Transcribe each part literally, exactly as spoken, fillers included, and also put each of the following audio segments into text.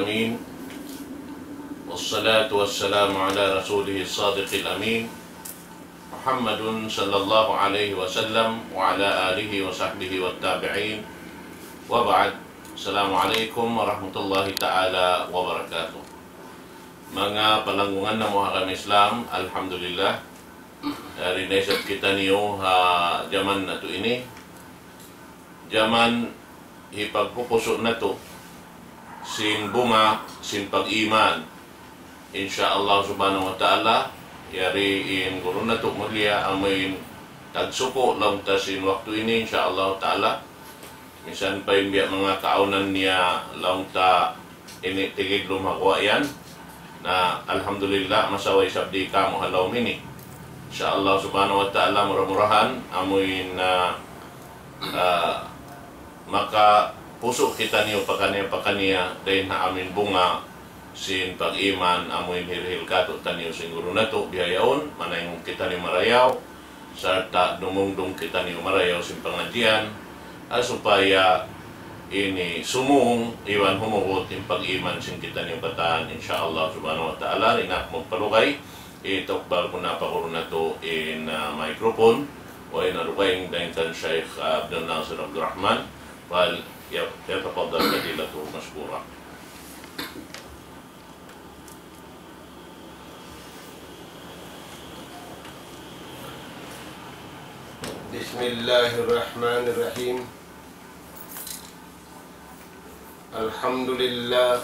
العالمين. والصلاة والسلام على رسوله الصادق الأمين محمد صلى الله عليه وسلم وعلى آله وصحبه والتابعين وبعد. السلام عليكم ورحمة الله تعالى وبركاته. Manga palanggungan namu' ha agama Islam, alhamdulillah, yari na isab kitaniyu ha jaman natu' ini. Jaman hipagpupusu' natu' sin bunga sin pag-iman. Insya Allah subhanahu wa ta'ala, yari in guru natu' mulia amuin tagsuku' laung ta sin waktu ini, insya Allah ta'ala. Misan pa in biya' manga kaawnan niya laung ta ini tigidlum ha guwa' yan. Na alhamdulillah, masawa isab di kamu ha lawm ini. Insya Allah subhanahu wa ta'ala, mura-murahan amuin, ah, ah, makapusu' kitaniyu pakaniya-pakaniya dayn ha amuin bunga sin pag-iman amuin hirihil kātu'niyu sin guru natu' bihaun, manayngug kitaniyu marayaw, sarta' dumungdung kitaniyu marayaw sin pangadjian, ha supaya ini sumung iban humugut in pag-iman sin kitaniyu katan, insya Allah subhanahu wa ta'ala. Di' na aku magpalugay, itukbal ku na pa guru natu' in, ah, microphone, wa in arugaing dayn kan Shaykh Abdul Nasir Abdul Rahman, فليتفضل فضيلته مشكورا. بسم الله الرحمن الرحيم. الحمد لله.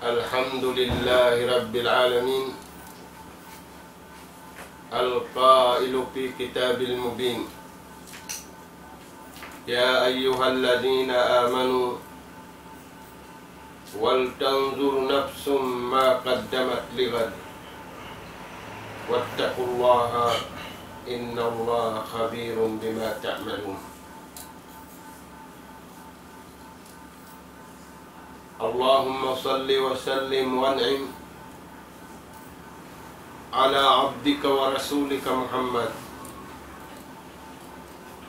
الحمد لله رب العالمين. القائل في كتاب المبين: يا أيها الذين آمنوا ولتنظر نفس ما قدمت لغد واتقوا الله إن الله خبير بما تعملون. اللهم صل وسلم وأنعم على عبدك ورسولك محمد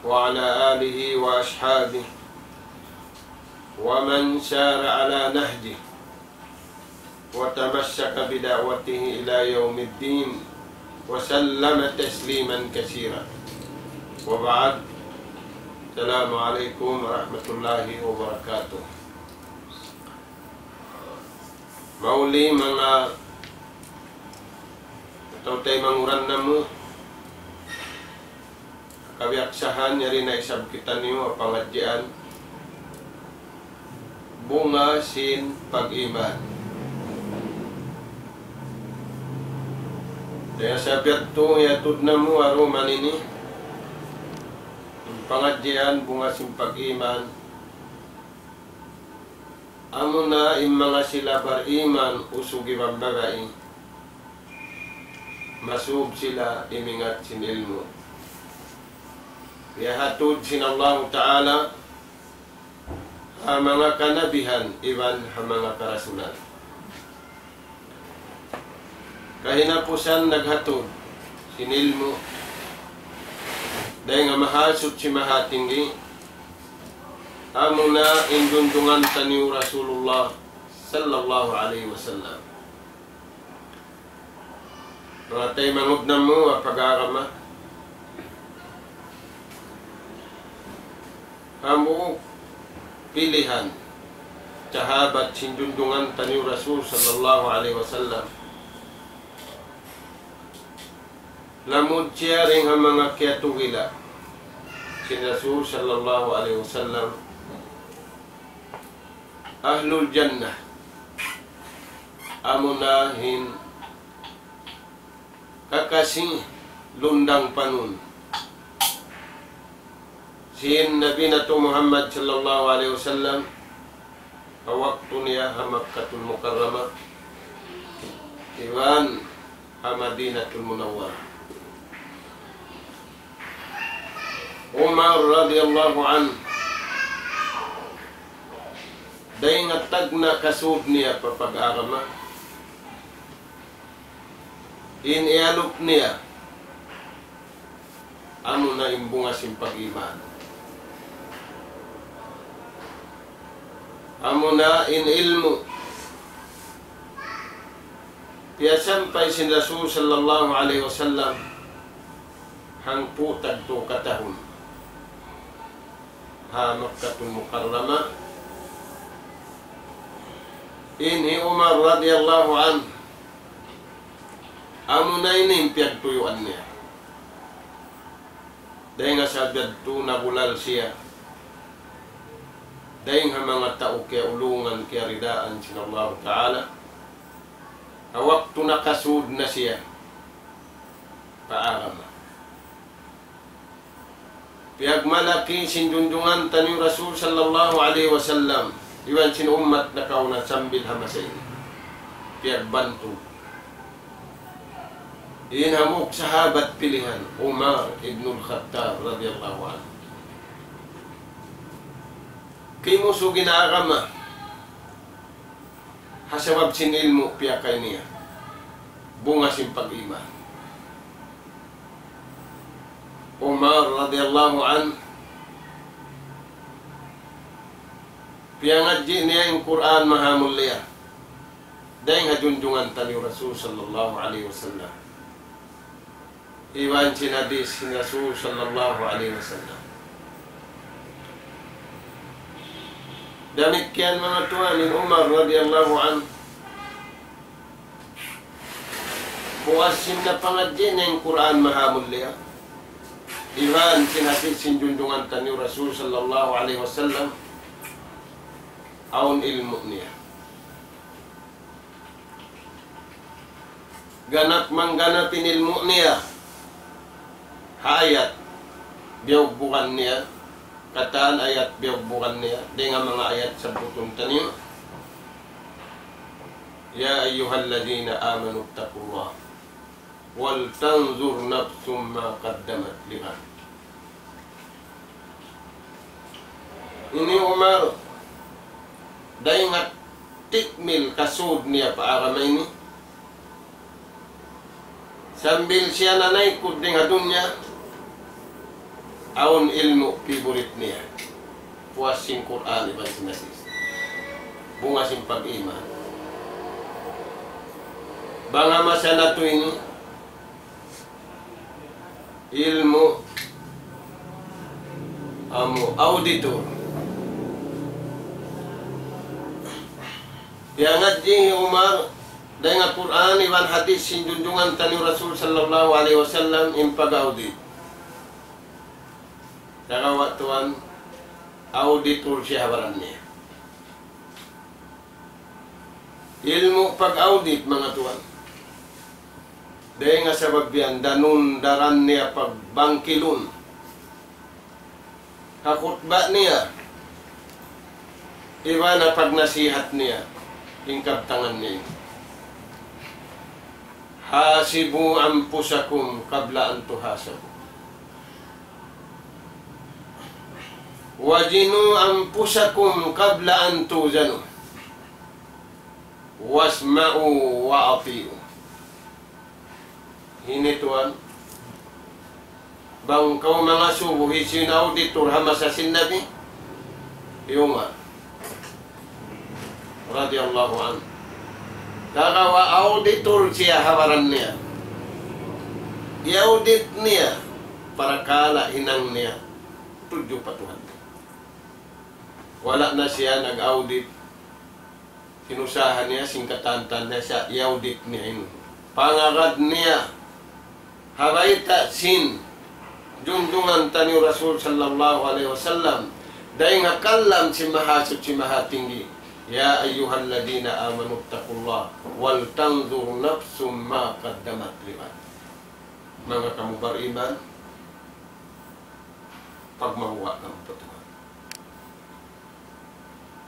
وعلى آله وأصحابه ومن سار على نهجه وتمسك بدعوته إلى يوم الدين وسلم تسليما كثيرا. وبعد. السلام عليكم ورحمة الله وبركاته. Mauli manga tau taymanghud namu', kabiyaksahan yari na isab kitaniyu ha pangadjian bunga sin pag-iman. Dayn ha sabab yadtu iyatud namu' ha dum ini in pangadjian bunga sin pag-iman. Amuna in manga sila bariman usug iban babai, masub sila imingat sin ilmu'. Iyahatud sin Allahu Ta'ala ha manga kanabihan iban ha manga karasulan. Kahinapusan naghatud sin ilmu' dayn ha Mahasuchi Mahatinggi, amuna in junjungan taniyu Rasulullah sallallahu alayhi wasallam. Manga taymanghud namu' ha pag-agama, hambuuk pilihan sahabat sin junjungan taniyu Rasul sallallahu alayhi wasallam. Lamud siya dayn ha manga kiyatugila' sin Rasul sallallahu alayhi wasallam, Ahlul Jannah, amuna in kakasi lundang panun sin Nabi natu' Muhammad sallallahu alayhi wasallam ha waktu niya ha Makkatul Mukarramah iban ha Madinatul Munawwarah. Umar radiyallahu anhu, dayn ha tagna' kasud niya pa pag-agama, in iyalup niya, amuna in bunga sin pag-iman. Amuna in ilmu' piyasampay sin Rasul sallallahu alayhi wasallam hangpu' tagtu katahun ha Makkatul Mukarramah. In hi Umar radiyallahu anhu, amuna ini in piyagtuyuan niya. Dayng ha sabab yadtu nabulal siya dayng ha manga tau kiyaulungan, kiyaridaan sin Allahu Ta'ala. Ha waktu nakasud na siya pa agama. Piyagmalaki sin junjungan taniyu Rasul sallallahu alayhi wasallam iban sin ummat nakauna sambil ha masa ini. Piyagbantug. In hambuuk sahabat pilihan, Umar ibnul Khattab radiyallahu anhu. Kimusug in agama ha sabab sin ilmu' piyakay niya. Bunga sin pag-iman. Umar radiyallahu anhu, piyangadji' niya in Qur'an mahamulliya dayng ha junjungan taniyu Rasul sallallahu alayhi wasallam iban sin hadith sin Rasul sallallahu alayhi wasallam. Damikkiyan manga tuwan in Umar radiyallahu anhu, puas sin napangadji' niya in Qur'an mahamulliya iban sin hadith sin junjungan taniyu Rasul sallallahu alayhi wasallam, awn ilmu' niya. Ganap-mangganap in ilmu' niya ha ayat biyugbugan niya, katan ayat biyugbugan niya, dayng ha manga ayat sabbutun taniyu. يا أيها الذين آمنوا اتقوا الله ولتنظر نفس ما قدمت لغد. Ini Umar, dayng ha tikmil kasud niya pa agama ini, sambil siya nanaykud dayng ha dunya, awn ilmu' piburit niya. Puas sin Qur'an iban sin hadith. Bunga sin pag-iman. Bang ha masa natu' ini, ilmu' amu auditor. Piyangadji' hi Umar dayng ha Qur'an iban hadith sin junjungan taniyu Rasul sallallahu alayhi wasallam in pag-audit. Sagawa' tuwan, auditor siya ha baran niya. Ilmu' pag-audit, manga tuwan. Dayng ha sabab yan, danun-daran niya pagbangkilun ha khutba niya iban ha pagnasihat niya in kabtangan niya ini. حاسبوا أنفسكم قبل أن تحاسبوا وزنوا أنفسكم قبل أن توزنوا واسمعوا وأطيعوا. Ini tuwan, bang kaw mangasubu hisiyu in auditor ha masa sin Nabi, hi Umar radiyallahu anhu. Sagawa' auditor siya ha baran niya. I-audit niya parakala' hinang niya tudju pa Tuhan. Wala' na siya nag-audit. Kinusahan niya, sin katantan niya, siya i-audit niya in pangagad niya ha bayta' sin junjungan taniyu Rasul sallallahu alayhi wasallam, dayng ha kalam sin Mahasuchi Mahatinggi, يا أيها الذين آمنوا اتقوا الله ولتنظر نفس ما قدمت لغد. Manga kamu bariman, pagmahuwa' kamu pa Tuhan.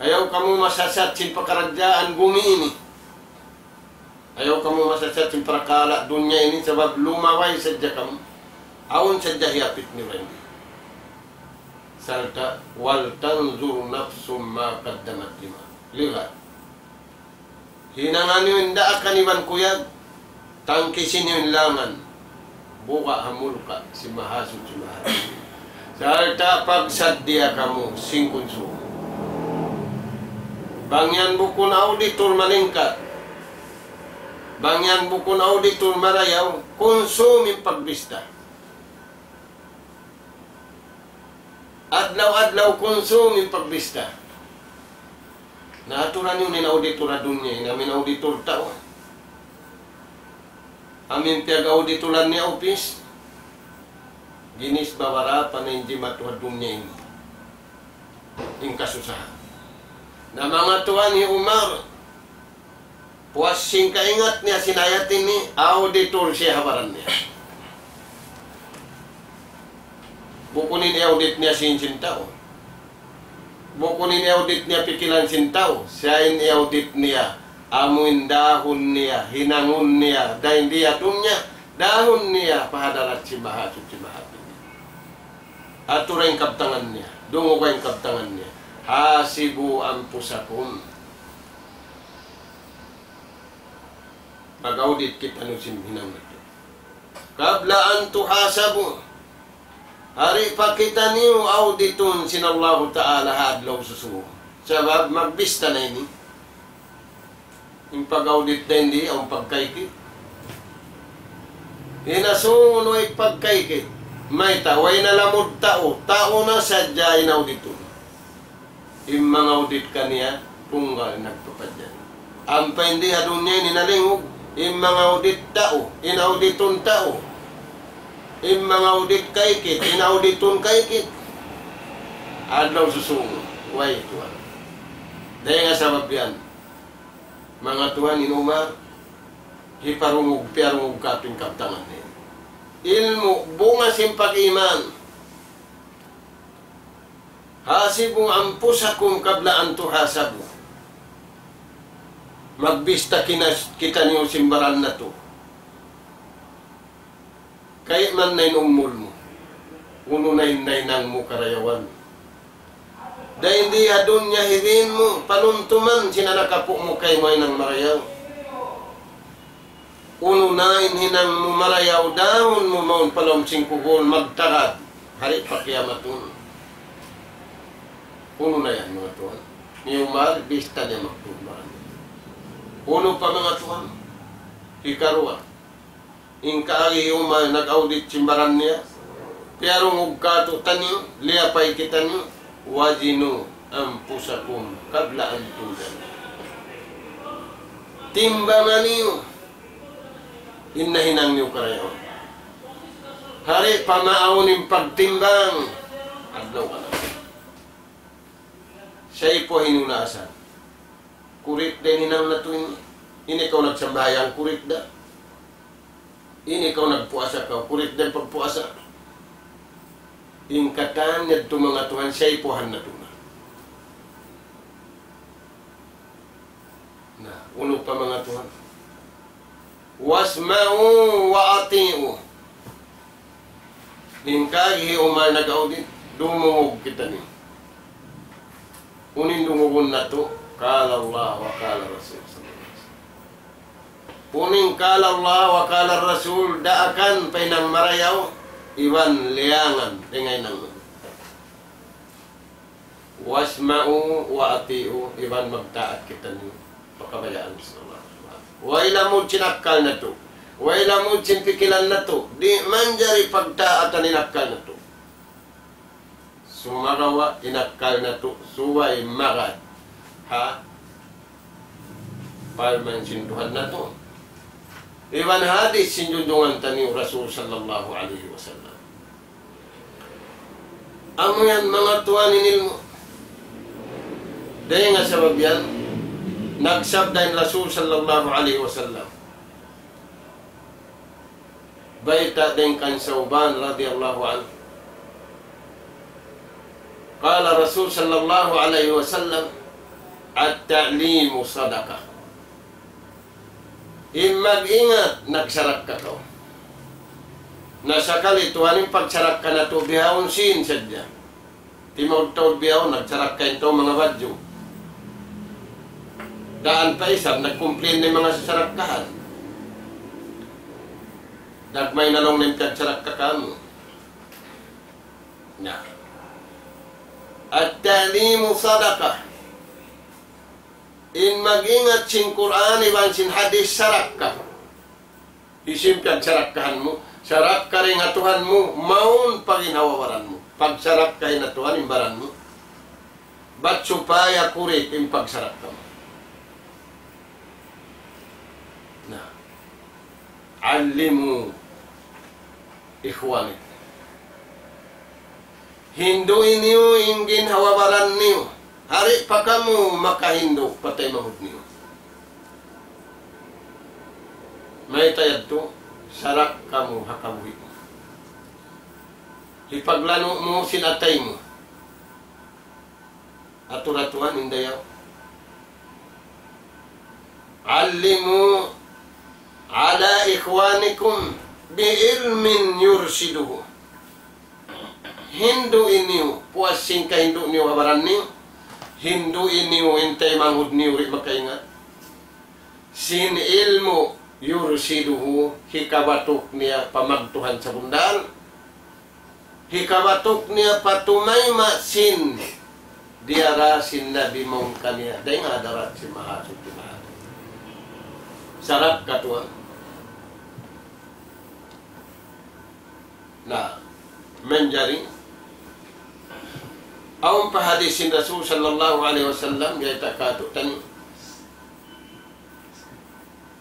Ayaw kamu masasat sin pakaradjaan gumi ini. Ayaw kamu masasat sin parakala' dunya ini, sabab lumabay sadja kamu. Awn sadja hiyapit niyu ini. Sarta', ولتنظر نفس ما قدمت لغد. Hinangan niyu in daakan iban kuyag, tangkisi niyu in langan, buga' ha mulka' sin Mahasuchi Mahatinggi. Sarta' pagsaddiya kamu sin kunsu. Bang yan bukun auditor malingkat, bang yan bukun auditor marayaw, kunsum in pagbista. Adlaw-adlaw kunsum in pagbista. Na aturan niyu in auditor ha dunya ini, amu in auditor tau. Amu in piyag-auditoran niya upis. Ginis babarapa na in jimatu ha dunya ini in kasusahan. Na manga tuwan, hi Umar, puas sin kaingat niya sin ayat ini, auditor siya ha baran niya. Bukun in i-audit niya sin, sin tau. Bukun in i-audit niya pikilan sin tau. Siya in i-audit niya, amu in dahun niya, hinangun niya, dayn di ha dunya, dahun niya pa hadarat sin Mahasuchi Mahatinggi. Atura in kabtangan niya, dunguga in kabtangan niya. حاسبوا أنفسكم. Mag-audit kitaniyu sin hinang natu'. قبل أن تحاسبوا. Di' pa kitaniyu auditun sin Allahu Ta'ala ha adlaw susungun. Sabab magbista na ini. In pag-audit dayn di, awn pagkaykit. Hinasungun way pagkaykit. Mayta', way na lamud tau, tau na sadja in auditun. In manga audit kaniya, punggal nagpapadjari. Ampa in di ha dunya ini nalingug, in manga audit tau, in auditun tau. In manga audit kaykit, in auditun kaykit. Adlaw susungun, way tuwan. Dayn ha sabab yan, manga tuwan, in Umar, hiparungug, piyarungug kātu' in kabtangan niya. Ilmu', bunga sin pag-iman. حاسبوا أنفسكم قبل أن تحاسبوا. Magbista kinas-, kitaniyu sin baran natu'. Kayman na in umul mu. Unu na in nahinang mu karayawan. Dayn di ha dunya hibin mu, panumtuman sin anak apu' mu kaymu hinang marayaw. Unu na in hinang mu marayaw, dahun mu mawn pa lawm sin kubul, magtagad. Hari pa kiyamatun. Unu na yan, manga tuwan. Hi Umar, bista niya magtuman. Unu pa, manga tuwan. Hikaruwa. In kaagi hi Umar nag-audit sin baran niya, piyarungug kātu'niyu, liyapay kitaniyu, وزنوا أنفسكم قبل أن توزنوا. Timbanga niyu in nahinang niyu karayawan. Hari pa maawn in pagtimbang. Adlaw ka na. Siya ipu hinuna asal. Kurik da in hinang natu' ini. Ini kaw nagsambahayang, kurik da. Ini kaw nagpuasa kaw, kurik da in pagpuasa. In katan yadtu, manga tuwan, siya ipuhan natu' na. Na, unu pa, manga tuwan. واسمعوا وأطيعوا. In kaagi hi Umar nag-audit, dumungug kitaniyu. Unu in dungugun natu', قال الله وقال الرسول صلى الله عليه وسلم. Unu in قال الله وقال الرسول, daakan pa hinang marayaw, iban liyangan dayn ha hinang. واسمعوا وأطيعوا, iban magtaat kitaniyu pa kabayaan sin Allah Subhanahu wa Ta'ala. Way lamud sin akkal natu'. Way lamud sin pikilan natu'. Di' manjari pagtaatan in akkal natu'. Sumagawa' in akkal natu', subay magad ha parman sin Tuhan natu'. Iban hadith sin junjungan taniyu Rasul sallallahu alayhi wasallam. Amu yan, manga tuwan, in ilmu'. Dayn ha sabab yan, nagsabda in Rasul sallallahu alayhi wasallam. Bayta' dayn kan Sauban radiyallahu anhu. قال رسول صلى الله عليه وسلم: التعليم صدقة. In mag-ingat, nagsarakka kaw. Na sakali tuwan in pagsarakka natu' bihaun sin sadja. Timaud-taud bihaun, nagsarakka in tau manga badju'. Daan pa isab, nag-complain na in manga sasarakkahan. Dagmay na laung na in piyagsarakka kamu. Na. التعليم صدقة. In mag-ingat sin Qur'an iban sin hadith sarakka. Hisiyu in piyagsarakkahan mu? Sarakka dayn ha Tuhan mu, mawn pa ginhawa-baran mu. Pagsarakka dayn ha Tuhan in baran mu. Bat supaya kurik in pagsarakka mu. Na. Allimu ikhwanikum. Hindu'i niyu in ginhawa-baran niyu. Di' pa kamu makahindu' pa taymanghud niyu. Mayta' yadtu, sarakka mu ha kabuhi'. Hipaglanu' mu sin atay mu. Atur-aturan in dayaw. Allimu ala ikhwanikum bi ilmin yurshiduhu. Hindu'i niyu, puas sin kahindu' niyu ha baran niyu, hindu'i niyu in taymanghud niyu di' makaingat. Sin ilmu' yurshiduhu, hikabatuk niya pa magtuhan sabundal, hikabatuk niya pa tumayma' sin diyara sin Nabi mawn kaniya, dayn ha hadarat sin Mahasuchi Maha. Sarakka tuwan. Na, manjari, awn pa hadith sin Rasul sallallahu alayhi wasallam, biyayta' kātu'niyu,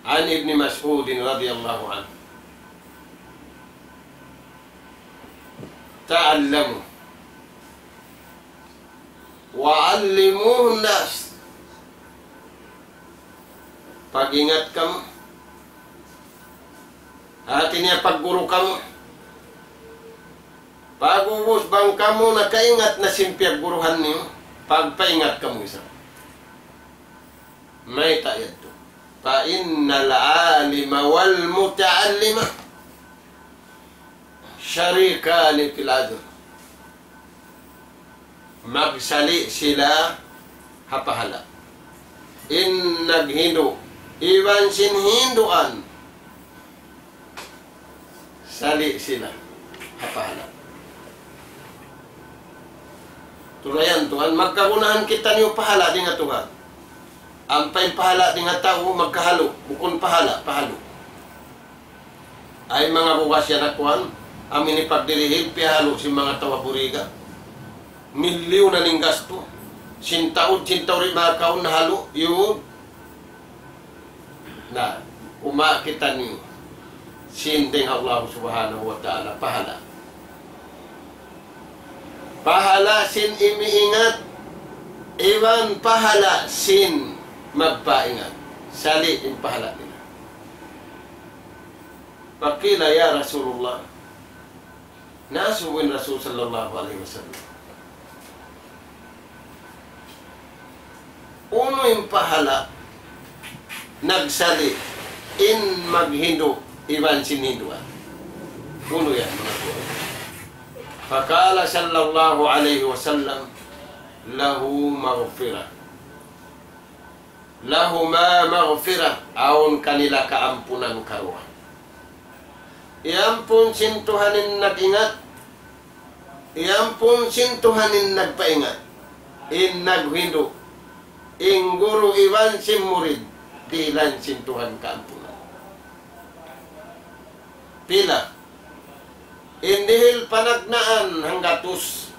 عن ابن مسعود رضي الله عنه. تعلموا وعلموا الناس. Pag-ingat kamu. Hati niya pagguru kamu. Pag'ubus bang kamu nakaingat na sin piyagguruhan niyu, pagpaingat kamu isab. Mayta' yadtu? فإن العالم والمتعلم شريكان في الأجر. Magsali' sila ha pahala'. In naghindu' iban sin hinduan, sali' sila ha pahala'. Tulayan tuwan, magkagunahan kitaniyu pahala' dayn ha Tuhan. Ampa in pahala' dayn ha tau, magkahalu', bukun pahala', pahalu'. Ay manga bugas yan ha kuwan, amu in hipagdirihil, piyahalu' sin manga tau ha Buriga. Milyunan in gastu. Sin taud, sin tau di' makakaun, nahalu', yun. Na, kumawa' kitaniyu sin dayn ha Allah Subhanahu wa Ta'ala, pahala'. Pahala' sin imiingat, iban pahala' sin magpaingat. Sali' in pahala' nila. فقيل يا رسول الله. Naasubu in Rasul sallallahu alayhi wasallam. Unu in pahala' nagsali' in maghindu' iban sin hinduan? Unu yan, manga tuwan? فقال صلى الله عليه وسلم: له مغفرة. لهما مغفرة, awn kanila kaampunan karuwa. Iyampun sin Tuhan in nag-ingat, iyampun sin Tuhan in nagpaingat, in naghindu', in guru iban sin murid, dihilan sin Tuhan kaampunan. Pila? In dihil panagnaan hanggatus.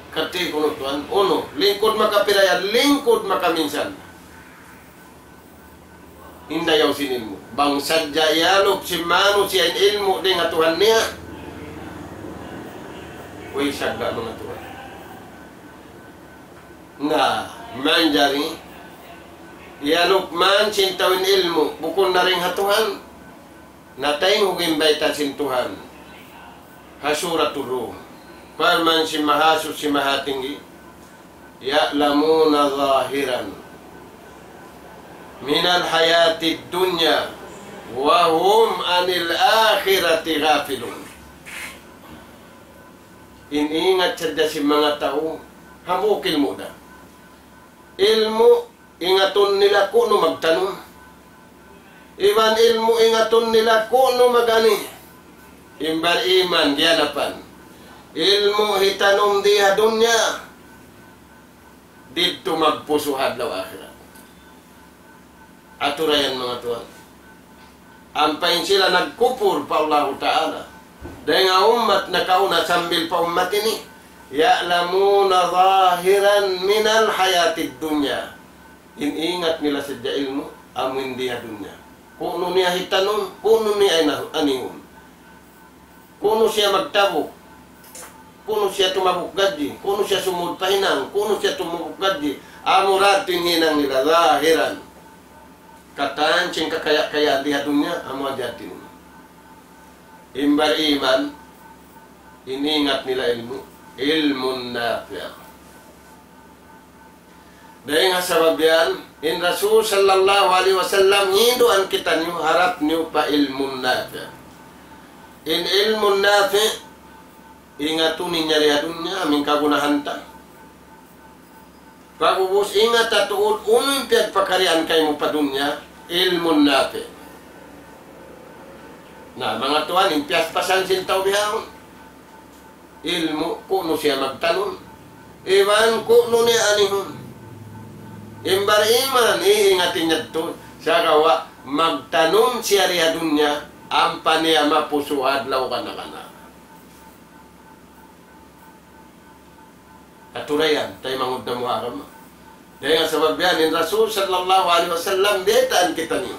Kati kunu' tuwan, unu, lingkud makapira yan, lingkud makaminsan. In dayaw sin ilmu'. Bang sadja iyalup sin manusiya' in ilmu' dayn ha Tuhan niya, way sagga' manga tuwan. Na, manjari, iyalup man sin tau in ilmu', bukun na dayn ha Tuhan. Na taymanghud in bayta' sin Tuhan ha Suratul Rum. Parman sin Mahasuchi Mahatinggi, يعلمون ظاهرا من الحياة الدنيا وهم عن الآخرة غافلون. In ingat sadja sin manga tau, hambuuk ilmu' da. Ilmu' ingatun nila kunu' magtanum. Iban ilmu' ingatun nila kunu' mag-ani. In bar-iman, giyanapan. Ilmu' hitanum di ha dunya. Didtu magpusu' ha adlaw akhirat. Atura yan, manga tuwan. Ampa in sila nagkupur pa Allahu Ta'ala. Dayn ha ummat nakauna sambil pa ummat ini. يعلمون ظاهرا من الحياة الدنيا. In ingat nila sadja ilmu', amu in di ha dunya. Kunu' niya hitanum, kunu' niya ina-, anihun. Kunu' siya magtabuk, kunu' siya tumabuk gadji, kunu' siya sumud pa hinang, kunu' siya tumabuk gadji. Amu ra in hinang nila, zahiran. Katan sin kakaya-kayaan di ha dunya, amu hadja in. In bariman, in ingat nila ilmu', ilmun nafi'. Dayn ha sabab yan, in Rasul sallallahu alayhi wasallam, hinduan kitaniyu, harap niyu pa ilmun nafi'. In ilmun nafi', ingatun niyu yari ha dunya, amu in kagunahan ta. Pag'ubus ingat ta tuud, unu in piyagpakarian kaymu pa dunya, ilmun nafi'. Na, manga tuwan, in piyaspasan sin tau bihaun. Ilmu', kunu' siya magtanum. Iban kunu' niya anihun. In bariman, iingat niya yadtu. Sagawa' magtanum siya di ha dunya, ampa niya mapusu' adlaw kana-kana. Atura yan, taymanghud namu' ha agama. Dayn ha sabab yan, in Rasul sallallahu alayhi wasallam, biyaytaan kitaniyu.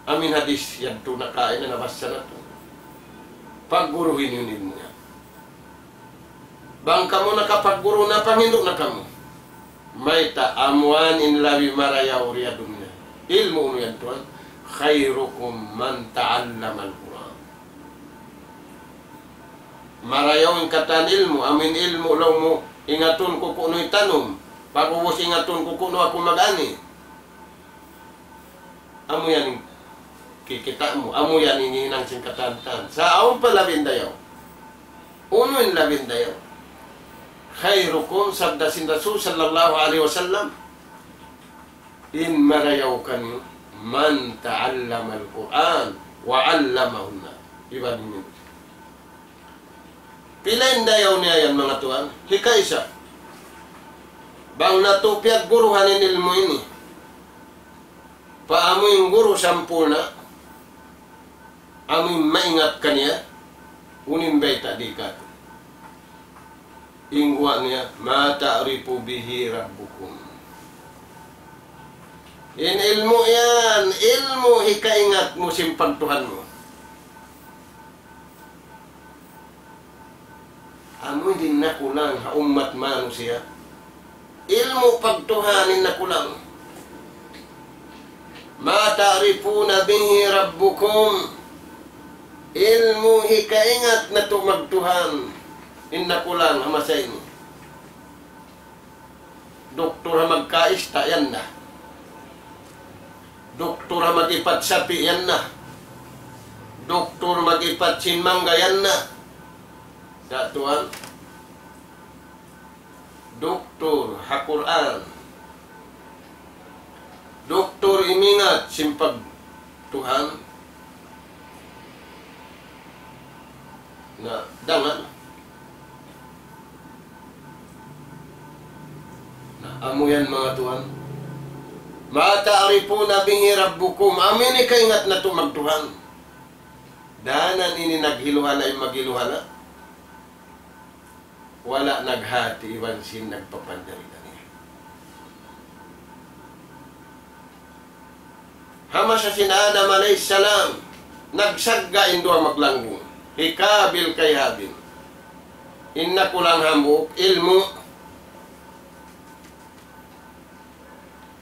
Amu in hadis yadtu nakauna nabassa natu'. Pagguruhi niyu in ilmu' yan. Bang kamu nakapagguru na, panghindu' na kamu. Mayta', amu yan in labi marayaw di ha dunya. Ilmu' unu yan tuwan? خيركم من تعلم القرآن. Marayaw in katan ilmu', amu in ilmu' laung mu, ingatun ku kunu' hitanum, pag'ubus ingatun ku kunu' aku mag-ani. Amu yan in kikita' mu, amu yan in hinang sin katan-katan. Sa' awn pa labi dayaw. Unu in labi dayaw? خيركم, sabda sin Rasul sallallahu alayhi wasallam, in marayaw kaniyu, من تعلم القرآن وعلمه الناس. Iban ini. Pila in dayaw niya yan, manga tuwan? Hikaisa. Bang natu' piyagguruhan in ilmu' ini. Pa amu in guru sampurna', amu in maingat kaniya, unu in bayta' di katu'. In guwa' niya, ما تعرف به ربكم. In ilmu' yan, ilmu' hikaingat mu sin pagtuhan mu. Amu in nakulang ha ummat manusiya'. Ilmu' pagtuhan in nakulang. ما تعرفون به ربكم. Ilmu' hikaingat natu' magtuhan in nakulang ha masa ini. Doktor ha magkaista, yan na. Doktor ha mag-ipat sapi', yan na. Doktor mag-ipat sin mangga, yan na. Sa' tuwan, doktor ha Qur'an. Doktor imingat sin pagtuhan. Na, dangan. Na, amu yan, manga tuwan. ما تعرفون به ربكم. Amu ini kaingat natu' magtuhan. Danan ini naghiluhala' in maghiluhala'. Wala' naghati iban sin nagpapanjari kaniya. Ha masa sin Adam alayhis salam, nagsagga' in duwa maglanggung, hi Kabil kay Habil. In nakulang hambuuk, ilmu'.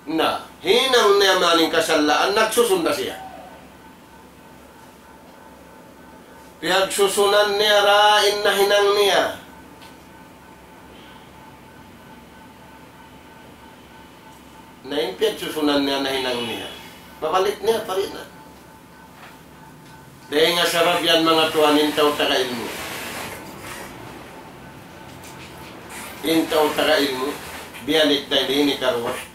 Na, hinang niya man in kasallaan, nagsusun da siya. Piyagsusunan niya ra in nahinang niya. Na in piyagsusunan niya nahinang niya, pabalik niya pa rin na. Dayn ha sabab yan, manga tuwan, in tau taga ilmu'. In tau taga ilmu', biyalik ta ini karuwa.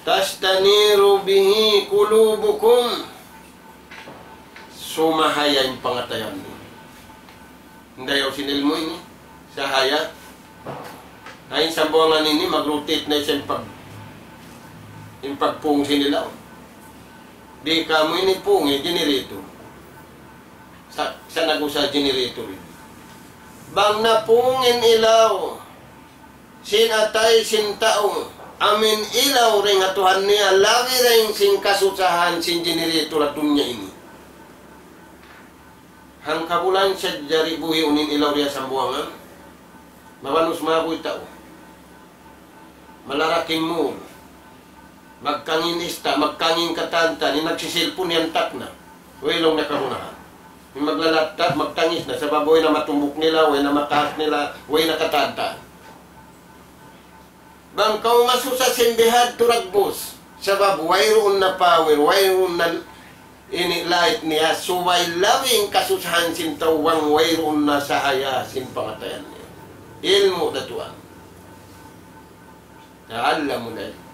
تستنير به قلوبكم. Sumahaya in pangatayan niyu. Dayaw sin ilmu' ini, sahaya. Ay, in Sambuwangan ini mag-rotate na isab in pag-, in pagpung sin ilaw. Di' kamu ini pung, eh, generator. Sa', sa' nag-usa generator ini. Bang napung in ilaw sin atay sin tau, amu in ilaw dayn ha Tuhan niya, labi dayn sin kasusahan sin generator ha dunya ini. Hangkabulan sadja di' buhiun in ilaw di ha Sambuwangan. Mabanus mabuhi' tau. Malarak in mall. Magkangin ista', magkangin katantan, in nagsisilpun yan takna. Way laung nakagunahan. In maglalattap, magtangis na, sabab way na matumbuk nila, way na makaas nila, way na katantan. Bang kaw masusa sin bihadtu dagbus, sabab wayruun na power, wayruun na ini light niya, subay labi in kasusahan sin tau bang wayruun na sahaya sin pangatayan niya. Ilmu' da tuwan. تعلموا العلم.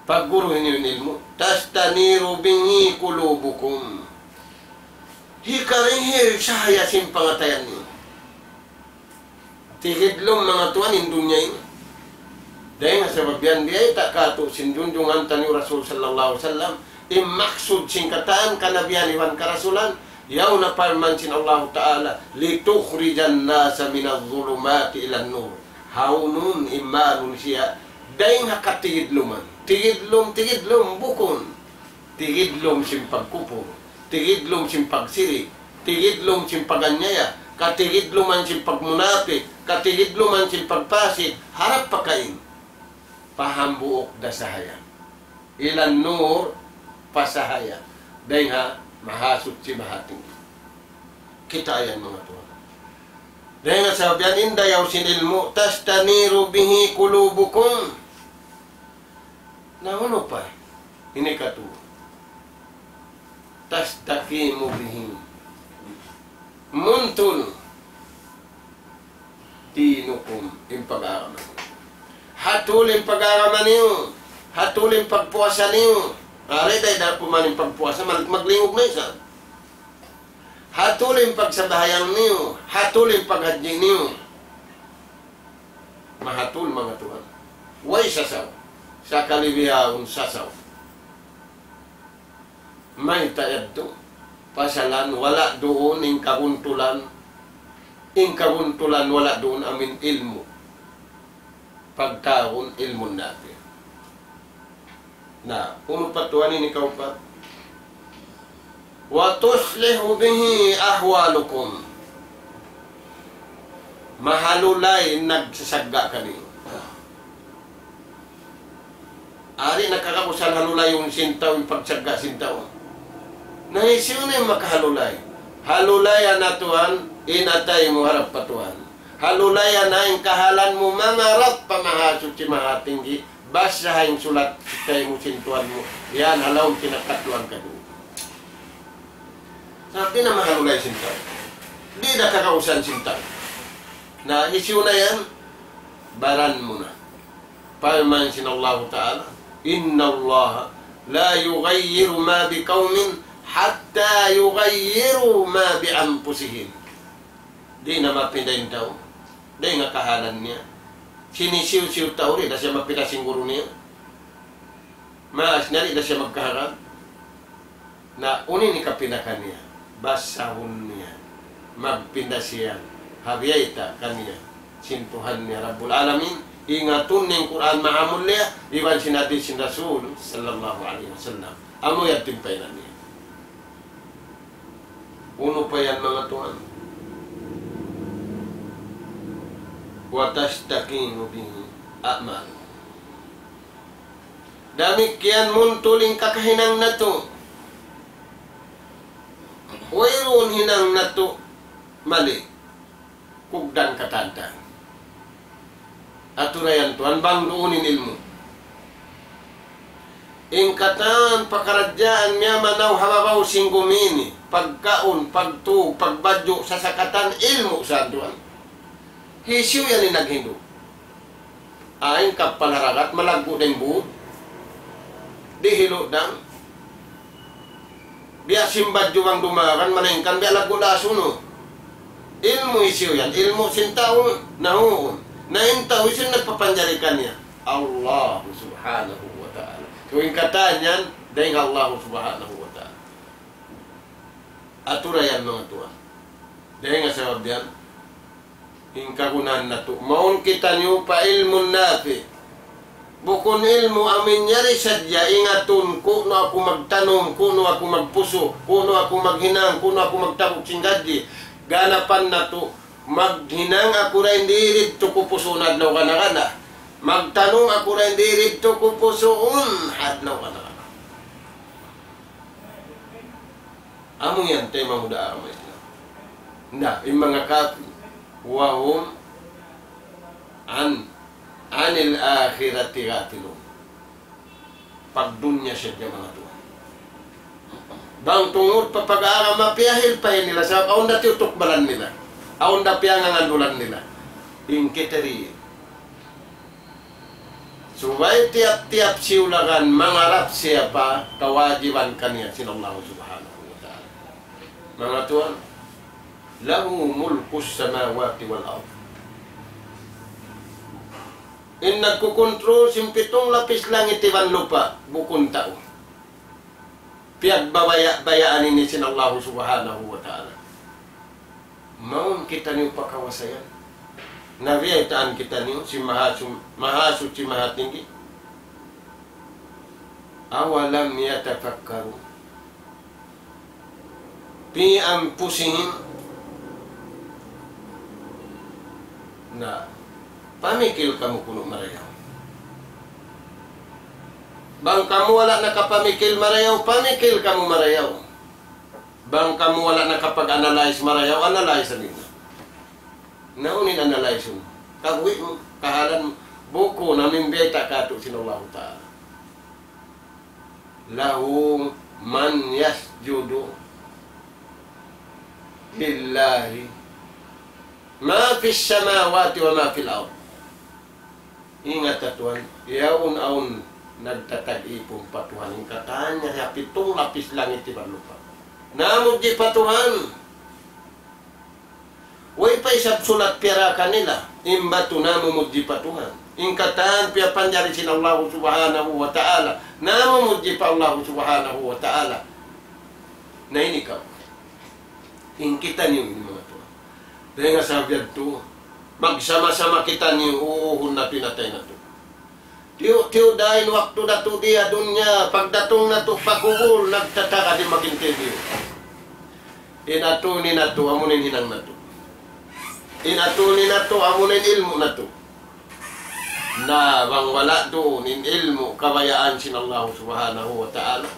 Pagguruhi niyu in ilmu'. تستنير به قلوبكم. Hikarihil sahaya sin pangatayan niyu. Tigidlum manga tuwan in dunya ini. Dayn ha sabab yan, biyayta' kātu' sin junjungan taniyu Rasul sallallahu alayhi wasallam, in maksud sin katan kanabihan iban karasulan, yaun na parman sin Allahu Ta'ala, لتخرج الناس من الظلمات إلى النور. Haunun in manusiya' dayn ha katigidluman. Tigidlum, tigidlum, bukun. Tigidlum sin pagkupur, tigidlum sin pagsirik, tigidlum sin pag-anyaya, katigidluman sin pagmunapik, katigidluman sin pagpasik, harap pa kain. Pa hambuuk da sahaya. إلى النور, pa sahaya. Dayn ha Mahasuchi Mahatinggi. Kita' yan manga tuwan. Dayn ha sabab yan in dayaw sin ilmu', تستنير به قلوبكم. Na unu pa? Ini katu. تستقيم به. Muntul. دينكم, in pag-agama. Hatul in pag-agama niyu. Hatul in pagpuasa niyu. Ari, day da kuman in pagpuasa, mag-, maglingug na isab. Hatul in pagsambahayang niyu. Hatul in paghajji niyu. Mahatul manga tuwan. Way sasaw. Sakali bihaun sasaw. Mayta' yadtu? Pasalan wala' duun in kabuntulan. In kabuntulan wala' duun amu in ilmu'. Pagtawagun ilmu' nafi'. Na, unu pa tuwan ini kaupat? وتصلح به أحوالكم. Mahalulay in nagsasagga' kaniyu. Ari na kagabusan halulayun sin tau in pagsagga' sin tau. Na hisiyu na in makahalulay? Halulaya na tuwan, in atay mu harap pa Tuhan. Halulaya na in kahalan mu mangarap pa Mahasuchi Mahatinggi, basaha in sulat kaymu sin Tuhan mu, yan ha lawm sin katluan kadu. Sabab di' na mahalulay sin tau. Di' na kagausan sin tau. Na hisiyu na yan? Baran mu na. Parman sin Allahu Ta'ala, إن الله لا يغير ما بقوم حتى يغيروا ما بأنفسهم. Di' na mapinda in tau. Dayn ha kahalan niya. Sin hisiyu-siyu tau di' da siya mapinda sin guru niya. Maas niya di' da siya magkahalan. Na unu in hikapinda kaniya? Basahun niya. Magpinda siya ha biyayta' kaniya sin Tuhan niya Rabbul Alamin. Ingatun niya in Qur'an mahamulliya, iban sin hadith sin Rasul sallallahu alayhi wasallam. Amu yan timpay na niya. Unu pa yan, manga tuwan? وتستقيم به أعمالكم. Damikkiyan muntul in kakahinang natu'. Wayruun hinang natu' mali. Kugdan katantan. Aturayan tuwan bang duun in ilmu'. In katan pakaradjaan miyamanaw ha babaw sin gumi ini, pagkaun, pagtug, pagbadju', sasakatan, ilmu' sa tuwan. Hisiyu yan in naghindu'? Ain kappal ha dagat, malaggu' da in būd. Di' hilu' dam. Biya' sin badju' bang dumagan, malaingkan biya' laggu' da asunu. Ilmu' hisiyu yan, ilmu' sin tau, na huun. Na in tau, hisiyu in nagpapanjari kaniya? Allah subhanahu wa ta'ala. So, in katan yan, dayn ha Allah subhanahu wa ta'ala. Atura yan, manga tuwan. Dayn ha sabab yan, in kagunahan natu'. Mawn kitaniyu pa ilmun nafi'. Bukun ilmu' amu in yari sadja ingatun, ku'nu aku magtanum, ku'nu aku magpusu', ku'nu aku maghinang, ku'nu aku magtabuk sin gadji. Ganapan natu', maghinang aku dayn di didtu ku pusuun adlaw kana-kana. Magtanum aku dayn di didtu ku pusuun adlaw kana-kana. Amu yan taymanghud ha agama Islam. Na, in manga kafir, وهم عن، عن الآخرة غافلون. Pagdunya sadja, manga tuwan. Bang tungud pa pag-agama, piyahil-pahil nila, sabab awn da tiyutukbalan nila. Awn da piyangangandulan nila. In kita di. Subay tiyap-tiyap siyulagan mangarap siya pa kawajiban kaniya sin Allah subhanahu wa ta'ala. Manga tuwan, له ملك السماوات والأرض. In nagkukontrol sin pitung lapis langit iban lupa', bukun tau. Piyagbabaya'-bayaan ini sin Allah subhanahu wa ta'ala. Mawn kitaniyu pa kawasa yan. Na biyaytaan kitaniyu sin Mahasum-, Mahasuchi Mahatinggi. أولم يتفكروا في أنفسهم. Na, pamikil kamu kunu' marayaw. Bang kamu wala' nakapamikil marayaw, pamikil kamu marayaw. Bang kamu wala' nakapag-analyze marayaw, analyze niyu. Na unu in analyze mu? Kabuhi' mu, kahalan mu, bukun amu in bayta' katu' sin Allahu Ta'ala. له من يسجد لله ما في السماوات وما في الأرض. Ingat ha Tuhan, yaun awn nagtatag-ipun pa Tuhan, in katan niya ha pitung lapis langit iban lupa'. Namudji pa Tuhan. Way pa isab sulat piyara kanila, in batu namumudji pa Tuhan. In katan piyapanjari sin Allahu Subhanahu wa Ta'ala, namumudji pa Allahu Subhanahu wa Ta'ala. Na ini kaw. In kitaniyu ini manga tuwan. Dayn ha sabab yadtu, magsama-sama kitaniyu, uuhun natu' in atay natu'. Tiyu'-tiyu' da in waktu natu' di ha dunya, pagdatung natu' pa kubul, nagtataka di' mag-interview. In atuni natu', amu na in hinang natu'. In atuni natu', amu na in ilmu' natu'. Na bang wala' duun in ilmu' kabayaan sin Allahu Subhanahu wa Ta'ala,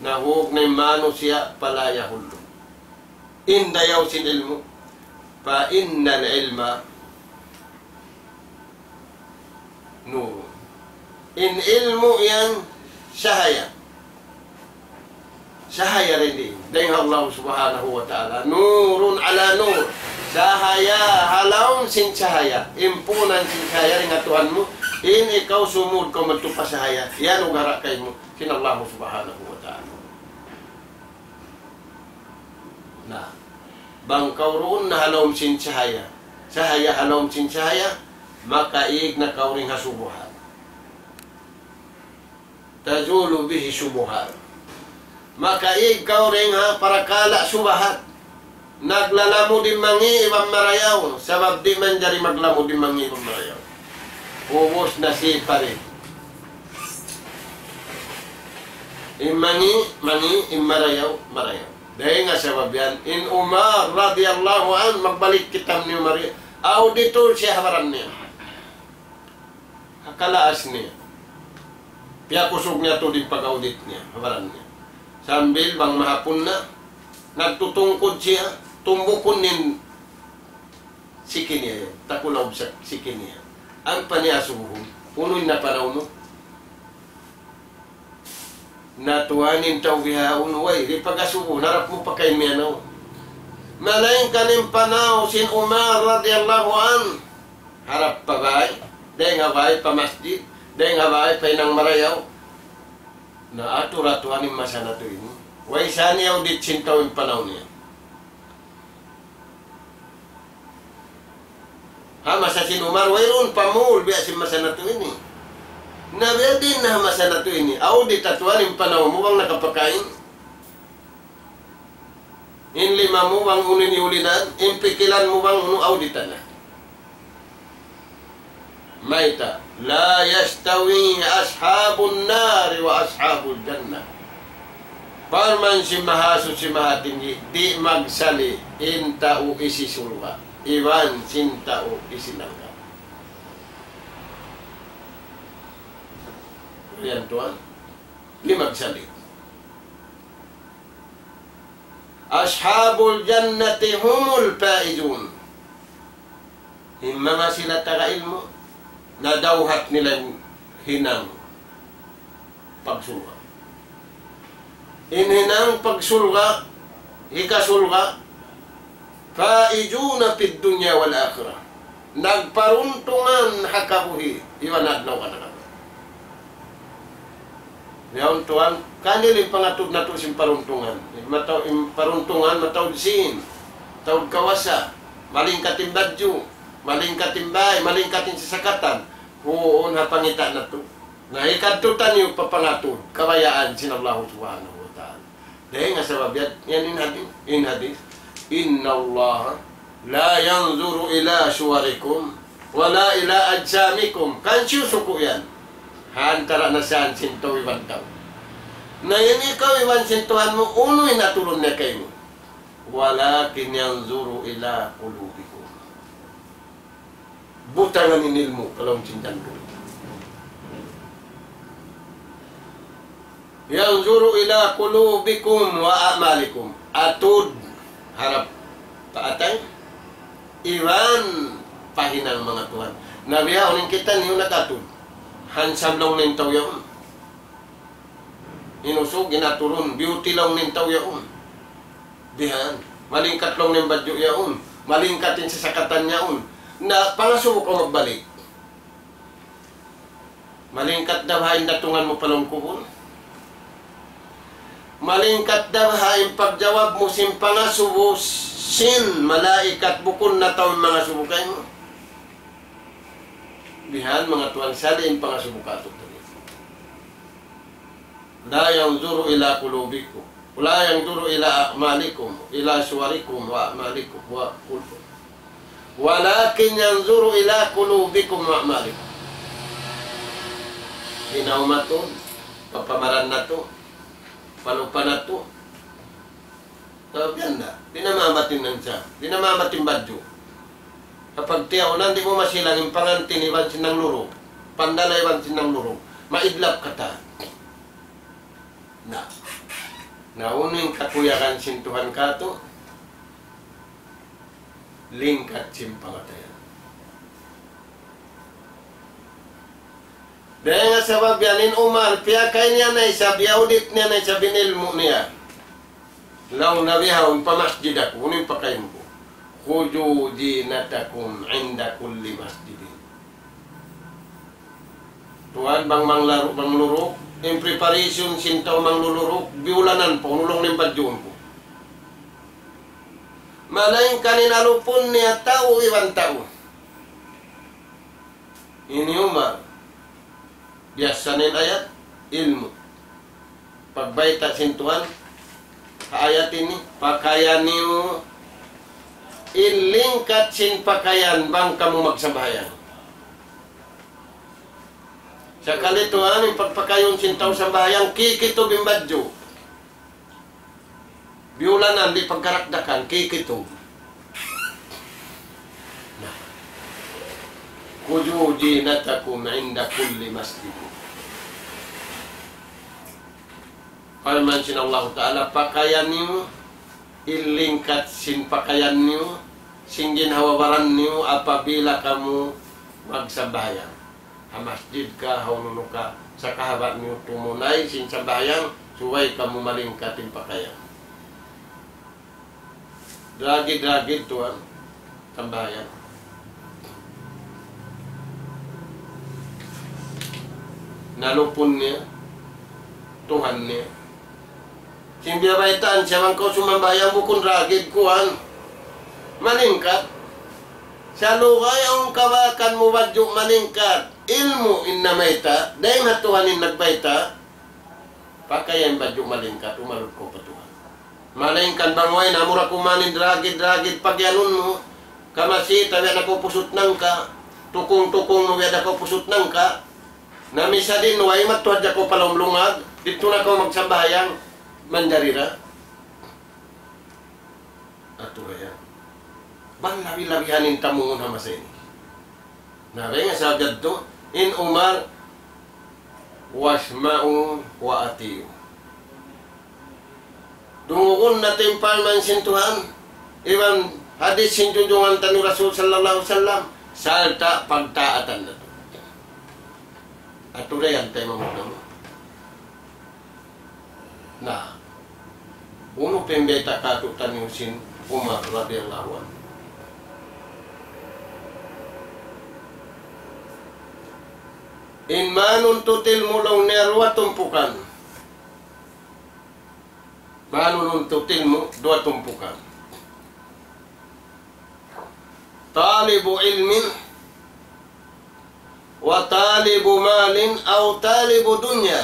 nahug na in manusiya' pa la yahullu. In dayaw sin ilmu', فإن العلم نور. In ilmu' yan sahaya. Sahaya dayn di, dayn ha Allah Subhanahu wa Ta'ala. نور على نور. Sahaya ha lawm sin sahaya. Impunan sin sahaya dayn ha Tuhan mu. In ikaw sumud kaw madtu pa sahaya. Yan ugara kaymu sin Allah Subhanahu wa Ta'ala. Na, bang kaw duun na ha lawm sin sahaya, sahaya ha lawm sin sahaya, makaig na kaw dayn ha subuhat. تزول به الشبهات. Makaig kaw dayn ha parakala' subuhat. Naglalamud in mangi' iban marayaw, sabab di' manjari maglamud in mangi' iban marayaw. Ubus na siparit. In mangi', mangi', in marayaw, marayaw. Dayn ha sabab yan, in Umar radiyallahu anhu, magbalik kita niyu mari, auditor siya ha baran niya. Ha kalaas niya. Piyakusug niya tuud in pag-audit niya, ha baran niya. Sambil bang mahapun na, nagtutungkud siya, tumbukun in siki niya yan, takulaw sa siki niya. Ampa niya asubuhun, unu in napanaw mu? Na tuwan in tau bihaun, way, di' pag-asubuhun, harap mu pa kain miyanaw. Malayngkan in panaw sin Umar radiyallahu anhu, harap pa bay, dayn ha bay pa masjid, dayn ha bay pa hinang marayaw. Na atura tuwan in masa natu' ini. Way sa niya audit sin tau in panaw niya. Ha masa sin Umar, wayruun pa mall, biya' sin masa natu' ini. Na biya' diin na ha masa natu' ini, audit na tuwan in panaw mu bang nakapakain. In lima mu bang unu in iyulinan, in pikilan mu bang unu, auditan na. Mayta', لا يستوي أصحاب النار وأصحاب الجنة. Parman sin Mahasuchi Mahatinggi, di' magsali' in tau hisisurga' iban sin tau hisinarga'. Yan tuwan, di' magsali'. أصحاب الجنة هم الفائزون. In manga sila taga ilmu', nadawhat nila in hinang pagsurga'. In hinang pagsurga', hikasurga', فائزون في الدنيا والآخرة. Nagparuntungan ha kabuhi' iban adlaw kananaman. Yaun tuwan, kanil in pangatud natu' sin paruntungan. Mataud in paruntungan, mataud sīn, mataud kawasa, malingkat in badju', malingkat in bāy, malingkat in sasakatan. Huun ha pangita' natu'. Na hikadtu taniyu pa pangatud, kabayaan sin Allahu Subhanahu wa Ta'ala. Dayn ha sabab yan, yan in hadith, in hadith, إن الله لا ينظر إلى صوركم ولا إلى أجسامكم. Kan siyu suku' yan. Ha antara' na siyaan sin tau iban tau. Na yan ikaw iban sin Tuhan mu, unu in aturun niya kaymu. ولكن ينظر إلى قلوبكم. Butangan in ilmu' pa lawm sin jantung. ينظر إلى قلوبكم وأعمالكم. Atud harap pa atay, iban pa hinang manga tuwan. Na bihaun in kitaniyu nag-atud. Handsome laung niya in tau yaun. In usug, in aturun, beauty laung niya in tau yaun. Bihan, malingkat laung niya in badju' yaun, malingkat in sasakatan yaun. Na, pangasubu kaw magbalik. Malingkat da baha' in datungan mu pa lawm kubul. Malingkat da baha' in pagjawab mu sin pangasubu sin malaikat bukun na tau in mangasubu kaymu. Bihan manga tuwan, sali' in pangasubu katu' tadi. لا ينظر إلى قلوبكم، لا ينظر إلى أعمالكم، إلى صوركم وأعمالكم، و-، ولكن ينظر إلى قلوبكم وأعمالكم. Hinaum natu', papamaran natu', palupa natu'. Sabab yan na, di' na maabat in nangsa, di' na maabat in badju'. Kapag tiyaunan, di' mu masilang in pangantin iban sin nanglurug, pandala iban sin nanglurug, maidlap katan. Na, na unu in kakuyagan sin Tuhan katu', lingkat sin pangatayan. Dayn ha sabab yan in Umar, piyakay niya na isab, iyaudit niya na isab in ilmu' niya. Laung niya bihaun pa masjid aku, unu in pakain ku? خذوا زينتكم عند كل مسجد. Tuwan, bang manglaru-, manglurug, in preparation sin tau manglulurug, biyulanan pa, unu laung niya in badjuun ku. Malayngkan in alupun niya tau iban tau. Ini Umar. Biyasa na in ayat, ilmu'. Pagbayta' sin Tuhan, ha ayat ini, pakayan niyu in lingkat sin pakayan bang kamu magsambahayang. Sakali tuwan, in pagpakayun sin tau sambahayang, kikitub in badju'. Biyulanan, di' pagkarakdakan, kikitub. Na. خذوا زينتكم عند كل مسجد. Parman sin Allahu Ta'ala, pakayan niyu in lingkat sin pakayan niyu, sin ginhawa-baran niyu apabila kamu magsambahayang. Ha masjid ka, ha unu-unu ka, sa' kahaba' niyu tumunay sin sambahayang, subay kamu malingkat in pakayan. Dragid-dragid tuwan, sambahayang. Nalupun niya, Tuhan niya. Sin biyabaytaan siya bang kaw sumambahayang bukun dragid kuwan. Malingkat. Salugay awn kabakan mu badju' malingkat. Ilmu' in namayta', dayn ha Tuhan in nagbayta', pakay in badju' malingkat, umalud kaw pa Tuhan. Malayngkan bang way na, amura kuman in dragid-dragid pagiyanun mu, kamasi, tawi' na kaw pusut nangka', tukung-tukung mu, biya' da kaw pusut nangka', na misan din, way, madtu hadja kaw pa lawm lungag, didtu na kaw magsambahayang, manjari ra. Atu yan. Bang labi-labihan in tamungun ha masa ini. Na, dayn ha sabab yadtu, in Umar, "Wasma'u wa ati'u." Dungugun natu' in parman sin Tuhan, iban hadis sin junjungan taniyu Rasul sallallahu alayhi wasallam, sarta' pagtaatan natu'. Atu dayn ha taymanghud namu'. Na, unu pa in bayta' kātu'niyu sin Umar radiyallahu anhu? In manuntut ilmu' laung niya duwa tumpukan. Manuntut ilmu' duwa tumpukan. طالب علم وطالب مال أو طالب دنيا.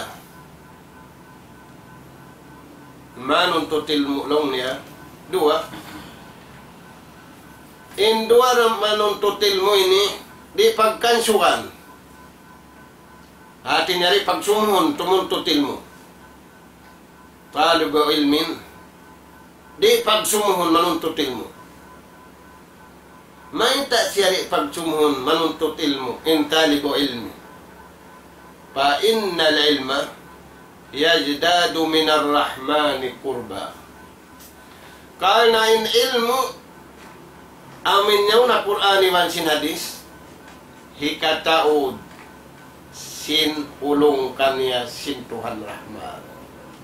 Manuntut ilmu' laung niya, duwa. In duwa ra manuntut ilmu' ini, di' pagkansugan. Hati niya di' pagsumuhun tumuntut ilmu'. Talibu ilmin, di' pagsumuhun manuntut ilmu'. Mayta' siya di' pagsumuhun manuntut ilmu', in talibu ilmi? فإن العلم يزداد من الرحمن قربا. Karna' in ilmu', amu in yaun ha Qur'an iban sin hadis, hikataud sin ulung kaniya sin Tuhan Rahman.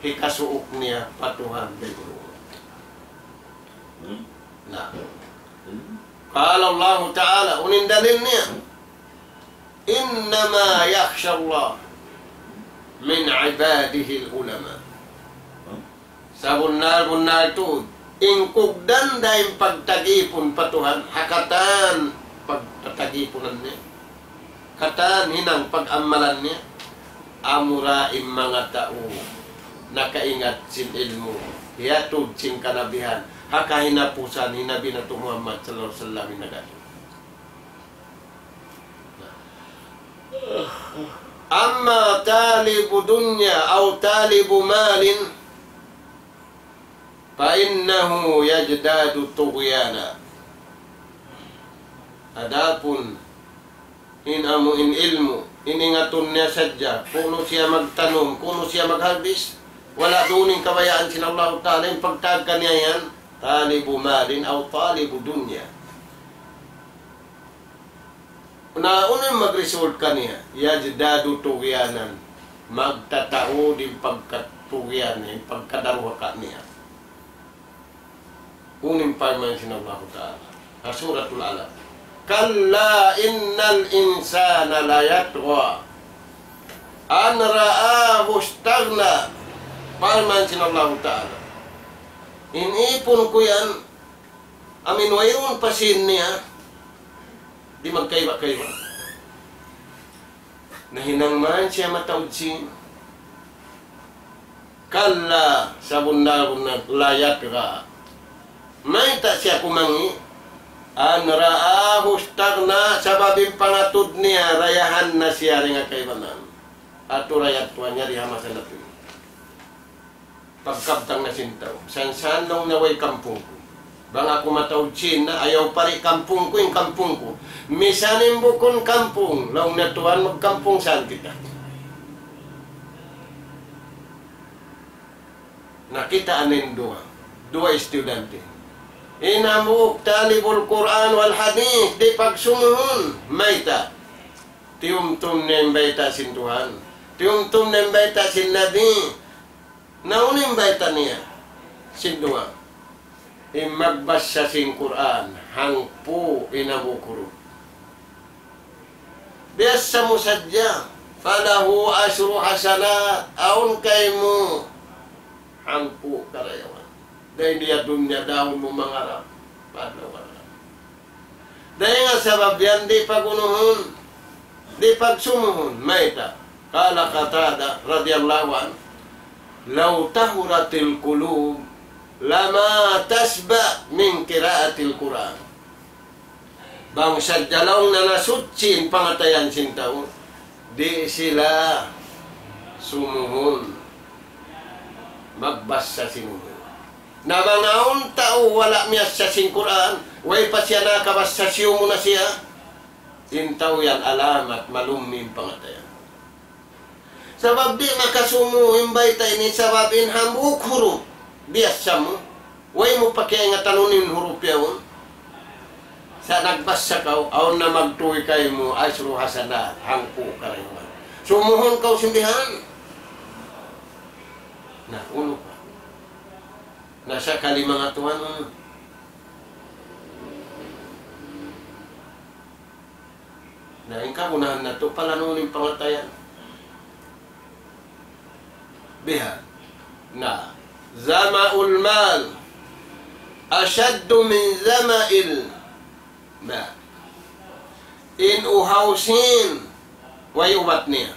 Hikasuuk niya pa Tuhan dayn ulung. Na. قال الله تعالى, unu in dalil niya? إنما يخشى الله من عباده العلماء. Sabunnal-bunnal tuud, in kugdan dayn pagtagipun pa Tuhan, ha katan pagtatagipunan niya, katan hinang pag-amalan niya, amura in manga tau nakaingat sin ilmu', hiyatud sin kanabihan, ha kahinapusan hi Nabi natu' Muhammad sallallahu alayhi wasallam in nagad. أما طالب دنيا أو طالب مال فإنه يزداد طغيانا. Adapun in amu in ilmu', in ingatun niya sadja, kunu' siya magtanum, kunu' siya magharbis, wala' duun in kabayaan sin Allahu Ta'ala, in pagtawag kaniya yan, طالب مال أو طالب دنيا. Na unu in mag-result kaniya? يزداد طغيانا. Magtataud in pagkatugiyan, in pagkadaruhaka niya. Unu in parman sin Allahu Ta'ala ha Suratul Alaq? كلا إن الإنسان ليطغى أن رآه استغنى. Parman sin Allahu Ta'ala, in ipun ku yan, amu in wayruun pa sīn niya, di' magkaiba-kaiba. Nahinang man siya mataud sīn. كلا, sabunnal-bunnal, ليطغى. Mayta' siya kumangi'? أن رآه استغنى, sabab in pangatud niya, dayahan na siya dayn ha kaibanan. Atu ra yadtu niya di ha masa natu'. Pagkabtang na sin tau, san-san laung niya way kampung ku. Bang aku mataud sīn na, ayaw pa di' kampung ku, in kampung ku. Misan in bukun kampung, laung niya tuwan, magkampung saan kita. Nakita' na in duwa, duwa estudyante. In hambuuk talibul Qur'an wal hadith, di' pagsumuhun, mayta'? Tiyumtum niya in bayta' sin Tuhan. Tiyumtum niya in bayta' sin Nabi. Na unu in bayta' niya sin duwa? In magbasa sin Qur'an, hangpu' in abu kurut. Biyassa mu sadja, فله عشر حسنات, awn kaymu hangpu' karayawan. Dayn di ha dunya dahun mu mangarap pa adlaw akhir. Dayn ha sabab yan di' pagunuhun, di' pagsumuhun. Mayta'? قال قتادة رضي الله عنه: لو طهرت القلوب لما تشبع من قراءة القرآن. Bang sadja laung niya nasuchi in pangatayan sin tau, di' sila sumuhun magbasa sin unu. Na bang awn tau wala' miyasa sin Qur'an, way pa siya nakabasa, siyumu na siya, in tau yan alamat malummi' in pangatayan. Sabab di' makasumu in bayta' ini, sabab in hambuuk hurup biyasa mu, way mu pa kiyaingatan unu in hurup yaun. Sa' nagbasa kaw, awn na magtuy kaymu ashru hasanat, hangpu' karayuman. Sumuhun kaw sin bihan. Na, unu pa? Na, sakali manga tuwan, unu? Na, in kagunahan natu', palanun in pangatayan. Bihan. Na, ظمأ الماء أشد من ظمأ الماء. In uhaw sin, way ubat niya.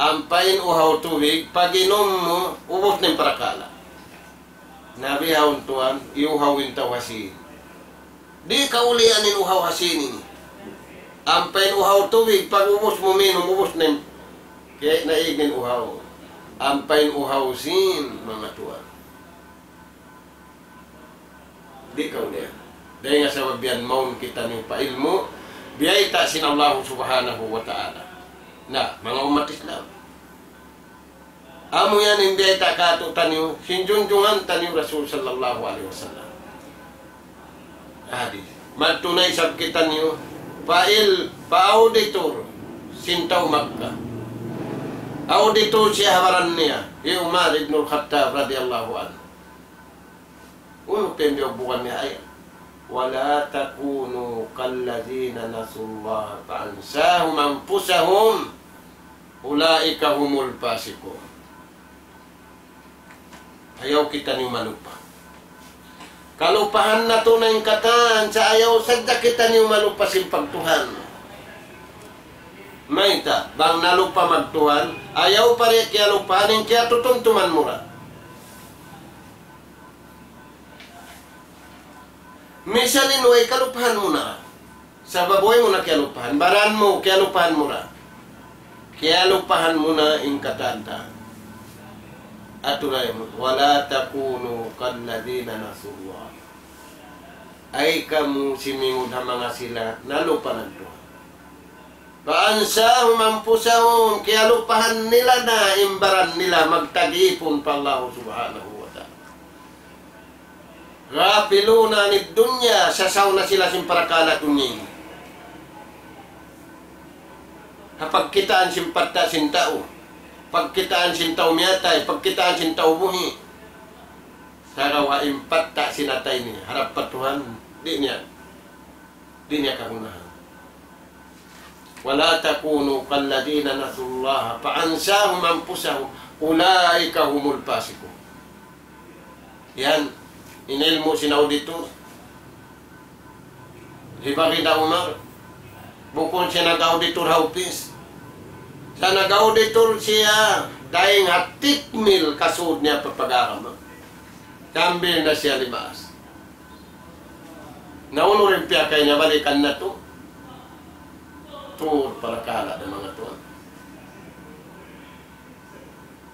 Ampa in uhaw tubig, pag-inum mu, ubus na in parakala'. Na bihaun tuwan, iyuhaw in tau ha sin. Di' kaulian in uhaw ha sin ini. Ampa in uhaw tubig, pag-ubus mu minum, ubus na in, kaya naig in uhaw. Ampa in uhaw sin, manga tuwan. Di' kaulian. Dayn ha sabab yan mawn kitaniyu pa ilmu', biyayta' sin Allah Subhanahu wa Ta'ala. Na, manga ummat Islam. Amu yan in biyayta' kātu'niyu, sin junjungan taniyu Rasul sallallahu alayhi wasallam. Hadith. Madtu na isab kitaniyu, pa il-, pa auditor, sin tau Makkah. Auditor siya ha baran niya, hi Umar ibn al-Khattab radiyallahu anhu. Unu pa in biyugbugan niya ayat? ولا تكونوا كالذين نسوا الله فأنساهم أنفسهم أولئك هم الفاسقون. Ayaw kitaniyu malupa. Kalupahan natu' na in katan, sa' ayaw sadja kitaniyu malupa sin pagtuhan. Mayta', bang nalupa magtuhan, ayaw pa di' kiyalupahan in kiyatutumtuman mu ra. Misan in way kalupahan mu na. Sabab way mu na kiyalupahan. Baran mu, kiyalupahan mu na. Kiyalupahan mu na in katan ta. Aturay mu, ولا تكونوا كالذين نسوا الله. Ay kamu simingud ha manga sila nalupa na in Tuhan. فأنساهم أنفسهم, kiyalupahan nila na in baran nila magtagipun pa Allah Subhanahu wa Ta'ala. غافلون عن الدنيا, sasaw na sila sin parakala' dunya ini. Ha pagkitaan sin patta' sin tau, pagkitaan sin tau miyatay, pagkitaan sin tau buhi'. Sagawa' in patta' sin atay ini, harap pa Tuhan, di' niya, di' niya kagunahan. ولا تكونوا كالذين نسوا الله فأنساهم أنفسهم أولئك هم الفاسقون. Yan, in ilmu' sin auditor. Di' ba kita Umar? Bukun siya nag-auditor ha upis. Sa' nag-auditor siya, dayn ha tikmil kasud niya pa pag-agama. Sambil na siya limaas. Na unu in piyakay niya balikan natu'? Tur parakala' da manga tuwan.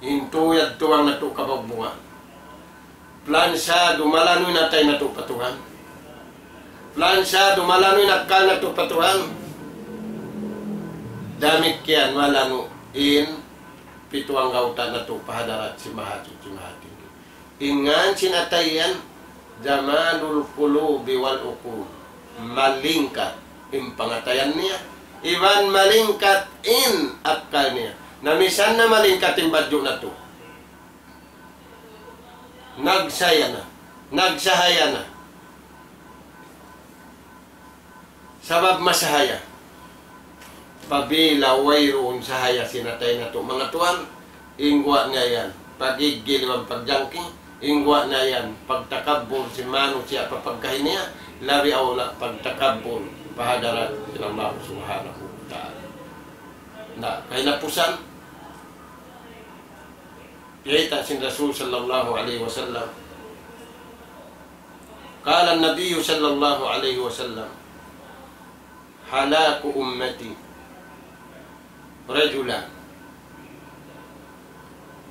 In tuyad tuwang natu' kabugbungan. Plansadu malanu' in atay natu' pa Tuhan. Plansadu malanu' in akkal natu' pa Tuhan. Damikkiyan malanu' in pitu anggawta' natu' pa hadarat sin Mahasuchi Mahatinggi. In ngān sin atay yan, جمال القلوب والعقول. Malingkat in pangatayan niya, iban malingkat in akkal niya. Na misan na malingkat in badju' natu'. Nagsaya na, nagsahaya na. Sabab masahaya. Apabila wayruun sahaya sin atay natu' manga tuwan, in guwa' niya yan, pagiggil iban pagjangki, in guwa' niya yan, pagtakabbur sin manusiya' pa pagkahi niya, Labi awla pagtakabbur pa hadarat sin Allah Subhanahu wa Ta'ala. Na, kahinapusan, kiyita' sin Rasul sallallahu alayhi wasallam. قال النبي صلى الله عليه وسلم: هلاك أمتي رجلان.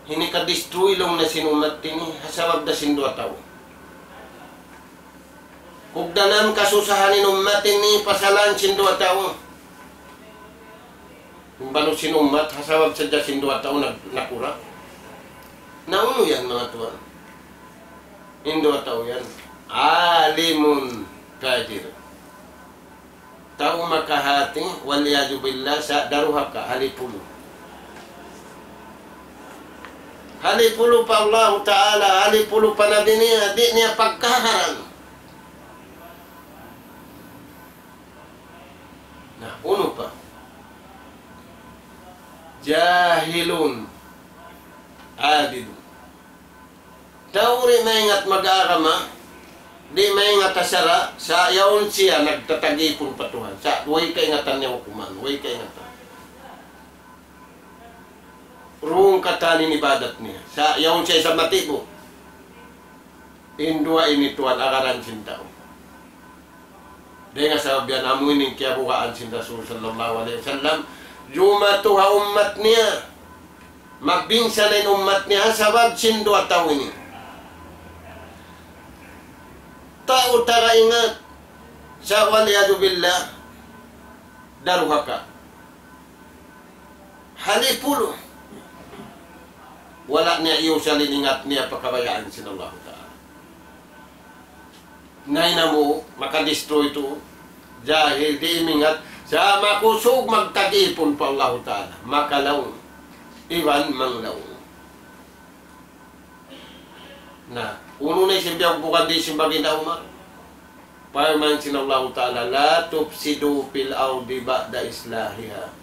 Hinika-destroy laung niya sin ummat ini, ha sabab da sin duwa tau. Kugdanan kasusahan in ummat ini, pasalan sin duwa tau. In banu sin ummat, ha sabab sadja sin duwa tau nag-, nakura'. Na unu yan, manga tuwan? In duwa tau yan, alimun fajir. Tau makahati, wal iyadhu billah, sa' daruhaka, halipulu. Halipulu pa Allahu Ta'ala, halipulu pa Nabi niya, di' niya pagkaharan. Na, unu pa? Jahilun abidun. Tau di' maingat mag-agama, di' maingat ha sara', sa' yaun siya nagtatagipun pa Tuhan. Sa' way kaingatan niya hukuman, way kaingatan. Duun katan in ibadat niya. Sa' yaun siya isab matibu'. In duwa ini tuwan agaran sin tau. Dayn ha sabab yan amu ini in kiyabugaan sin Rasul sallallahu alayhi wasallam. Jumatu ha ummat niya. Magbinsa na in ummat niya ha sabab sin duwa tau ini. Tau taga ingat. Sa' wal iyadhu billah. Daruhaka. Halipulu. Wala' niya iyusal in ingat niya pa kabayaan sin Allahu Ta'ala. Na in amu, maka-destroy tuud. Jahil, di' imingat. Sa' makusug magtagipun pa Allahu Ta'ala. Makalaung. Iban manglaung. Na, unu na in sin biyagbukan di sin Baginda Umar? Parman sin Allahu Ta'ala, لا تفسدوا في الأرض بعد إصلاحها.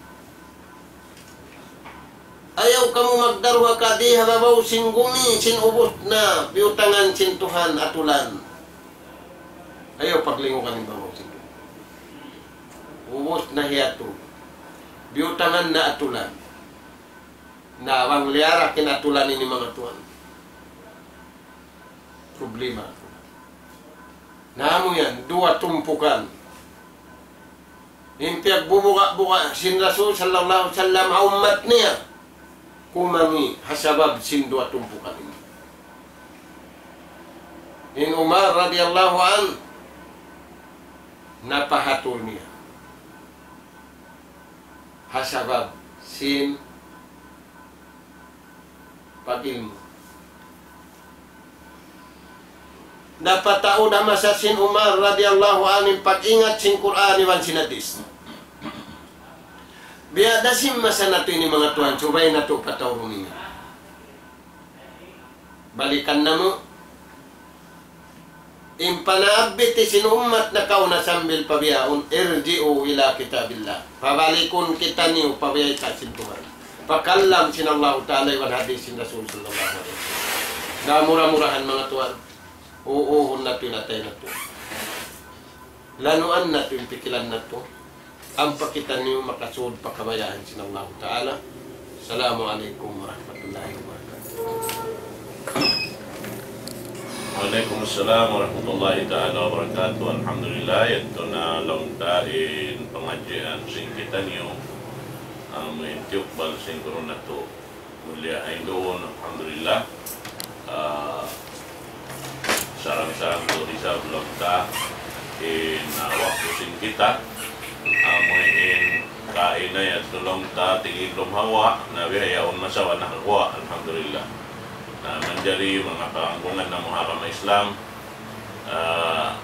Ayaw kamu magdaruhaka di ha babaw sin gumi, sin ubus na biyutangan sin Tuhan atulan. Ayaw paglingugan in babaw sin gumi. Ubus na hiyatul. Biyutangan na atulan. Na bang liyarak in atulan ini, manga tuwan. Problema. Na amu yan, duwa tumpukan. In piyagbubuga-buga sin Rasul sallallahu alayhi wasallam ha ummat niya. Kumangi' ha sabab sin duwa tumpukan ini. In Umar radiyallahu anhu, napahatul niya. Ha sabab sin pag-ilmu'. Napataud ha masa sin Umar radiyallahu anhu in pag-ingat sin Qur'an iban sin hadith. Biya' da sin masa natu' ini, manga tuwan, subay natu' pataurun ini. Balikan namu'. In panabbit sin ummat nakauna sambil pa bihaun, ارجعوا إلى كتاب الله. Pabalikun kitaniyu pa bayta' sin Tuhan. Pa kalam sin Allahu Ta'ala iban hadith sin Rasul sallallahu alayhi wasallam. Na mura-murahan, manga tuwan. Uuhun natu' in atay natu'. Lanuan natu' in pikilan natu'. Ampa kitaniyu makasud pa kabayaan sin Allahu Ta'ala. Assalamu alaykum warahmatullahi wabarakatuh. Wa alaykum assalam warahmatullahi ta'ala wabarakatuh. Alhamdulillah, yadtu na laung ta in pangadjian sin kitaniyu. Amu in tiyukbal sin guru natu'. Mulliya in duun, alhamdulillah. Ah, sarang-sarang tuud isab laung ta in, ah, waktu sin kita. Amu in kaina yadtu laung ta tigil lumhawa, na bihaun masawa na hawa, alhamdulillah. Na manjari manga panggungan namu' ha agama Islam, ah,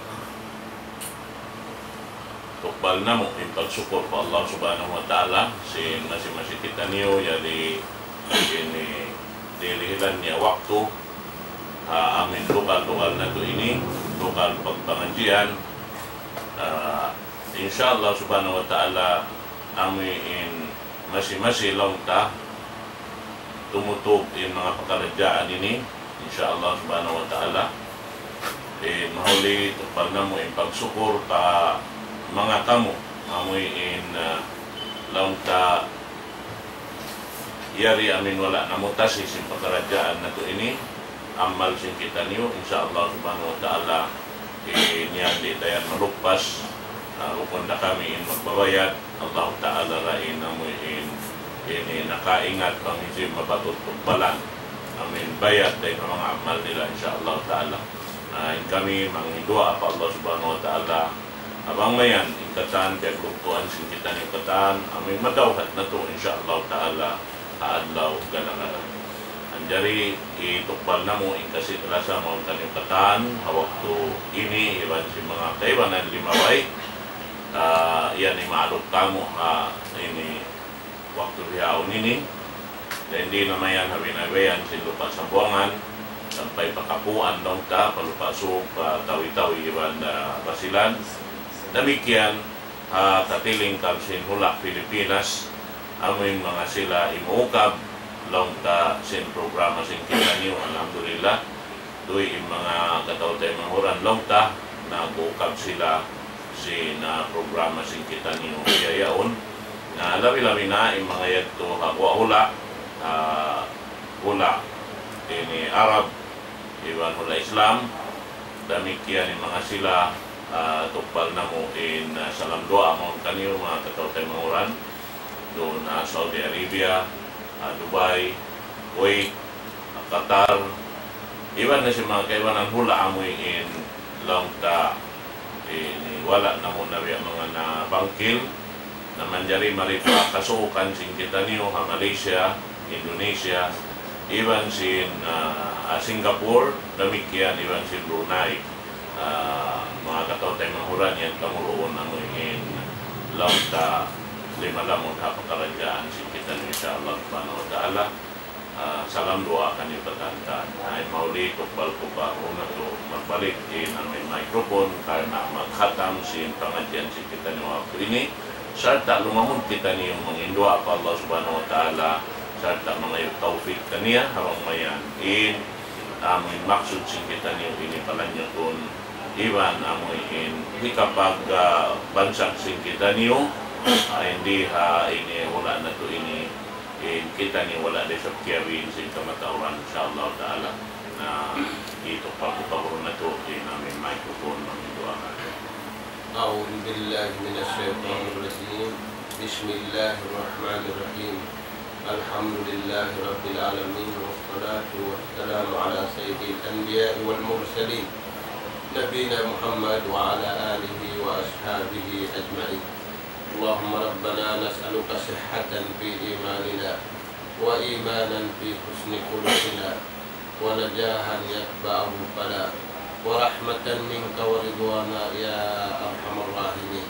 tukbal namu' in pagsukur pa Allah Subhanahu wa Ta'ala, sin masi-masi kitaniyu, yari ini dilihilan niya waktu, ah, amu in lugal-lugal natu' ini, lugal pagpangadjian, ah, insya Allah Subhanahu wa Ta'ala, amu in masi-masi laung ta, tumutug in manga pakaradjaan ini, insya Allah Subhanahu wa Ta'ala. Eh, mahuli, tukbal namu' in pagsukur pa manga kamu, amuin, ah, laung ta, yari amin wala' namu' tasi sin pakaradjaan natu' ini, amal sin kitaniyu, insya Allah subhanahu wa ta'ala, eh, niyan di' ta yan maluppas, ah, bukun da kami in magbabayad, Allah ta'ala ra in amuin ini nakaingat bang hisiyu in mabatut tukbalan. Amin bayad dayn ha manga amal nila, insya Allah ta'ala. Ah, in kami mangayu' duwaa pa Allah subhanahu wa ta'ala. Bang mayan, in katan, piyagluktuan sin kitaniyu katan, amin madawhat natu', insya Allah ta'ala, ha adlaw gana-gana. Manjari, itukbal namu' in kasi-lasa mawn kaniyu katan, ha waktu ini, iban sin manga kaibanan limabay, ah, yan in maaluk kamu ha ini, waktu bihaun ini, dayn di na mayan ha binabayan sin Lupa' Sambuwangan, sampay pa Kapuan laung ta, pa Lupa' Sug, pa Tawi-Tawi, iban, ah, Basilan. Damikkiyan, ha katilingkal sin hula' Pilipinas, amuin manga sila imuukab, laung ta sin programa sin kitaniyu, alhamdulillah. Tuy in manga kataw-taymanghuran laung ta, nag-uukab sila sin, ah, programa sin kitaniyu biya' yaun. Na labi-labi na in manga yadtu ha guwa' hula', ah, hula' ini Arab, iban hula' Islam, damikkiyan in manga sila, ah, tukbal namu' in, ah, salam duwaa mawn kaniyu manga kataw-taymanghuran. Duun, ah, Saudi Arabia, ah, Dubai, Kuwait, ah, Qatar, iban na sin manga kaibanan hula' amuin laung ta ini wala' namu' na biya' manga nabangkil, na manjari mari pa kasuukan sin kitaniyu ha Malaysia, Indonesia, iban sin, ah, ah, Singapore, damikkiyan iban sin Brunei. Ah, manga kataw-taymanghuran, yan kamu duun amuin laung ta limalamud ha pakaradjaan sin kitaniyu, insya Allah subhanahu wa ta'ala. Ah, salam duwaa kaniyu katan. Na in mahuli, tukbal ku pa unu natu' magbalik in amuin microphone, karna' maghatam sin pangadjian sin kitaniyu waktu ini. Sarta' lumamud kitaniyu mangayu' duwaa pa Allah subhanahu wa ta'ala, sarta' mangayu' tawfik kaniya, ha bang mayan in amuin maksud sin kitaniyu ini palanyutun, iban amuin hikapag, ah, bansak sin kitaniyu, ah, in di ha ini hula' natu' ini, in kitaniyu wala' da isab kiyabin sin kamatauran, insya Allah ta'ala. Na, itu pagkukabur natu', in amuin microphone, mangayu' duwaa. أعوذ بالله من الشيطان الرجيم. بسم الله الرحمن الرحيم. الحمد لله رب العالمين، والصلاة والسلام على سيد الأنبياء والمرسلين، نبينا محمد وعلى آله وأصحابه أجمعين. اللهم ربنا نسألك صحة في إيماننا، وإيمانا في حسن خلقنا، ونجاحا يتبعه الفلاح، ورحمة منك ورضوانا يا أرحم الراحمين.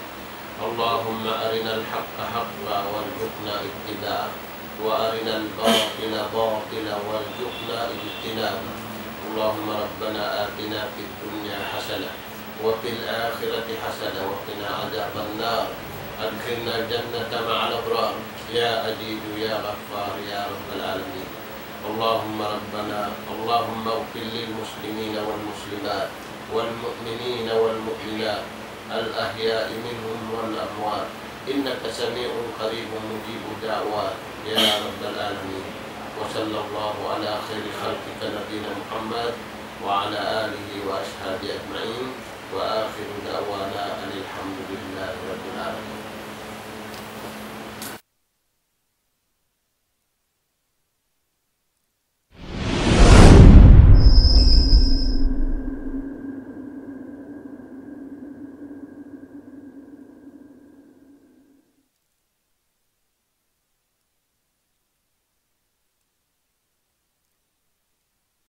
اللهم أرنا الحق حقا وارزقنا اتباعه، وأرنا الباطل باطلا وارزقنا اجتنابه. اللهم ربنا آتنا في الدنيا حسنة وفي الآخرة حسنة وقنا عذاب النار. أدخلنا الجنة مع الأبرار يا عزيز يا غفار يا رب العالمين. اللهم ربنا، اللهم اغفر للمسلمين والمسلمات والمؤمنين والمؤمنات الأحياء منهم والأموات، إنك سميع قريب مجيب الدعوات يا رب العالمين. وصلى الله على خير خلقك نبينا محمد وعلى آله وأصحابه أجمعين. وآخر دعوانا أن الحمد لله رب العالمين.